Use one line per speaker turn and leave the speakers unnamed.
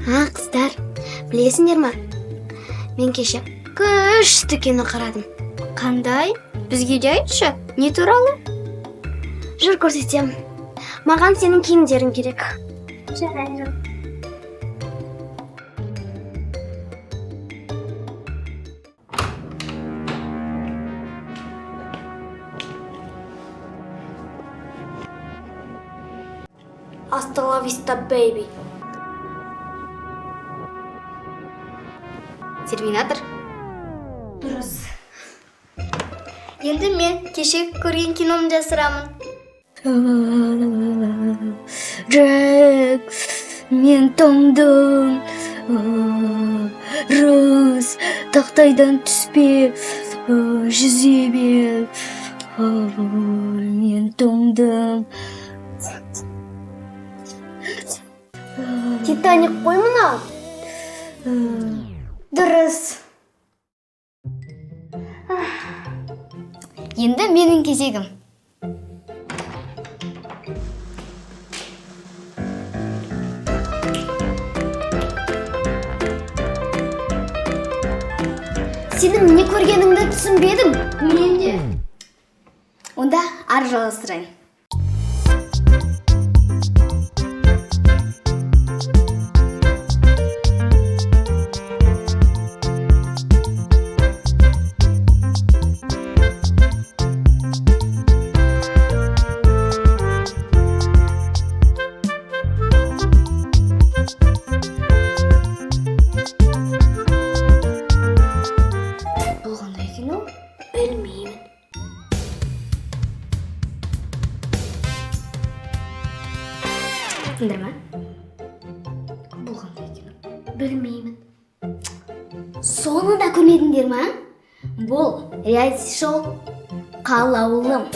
А, қыздар, білесіңдер ма? Мен кеше күшті кино қарадым.
Қандай? Бізге де айтшы. Не туралы?
Жүр, көрсетемін. Маған сенің киімдерің керек. Жарайды. Hasta la vista, baby.
Терминатор.
Дұрыс.
Енді мен кеше көрген киномды жасырамын.
Джек, мен тоңдым. Рус, тақтайдан түспе, жүзе бер. Мен тоңдым.
Титаник қой мынау.
Дұрыс. Енді менің кезегім.
Сенің не көргеніңді түсінбедім.
Мен де. Онда ары жалғастырайын. Бұл қандай кино?
Білмеймін.
Тыңдар ма? Бұл қандай кино?
Білмеймін.
Соны да көрмедіңдер ма? Бұл реалити шоу «Қалаулым».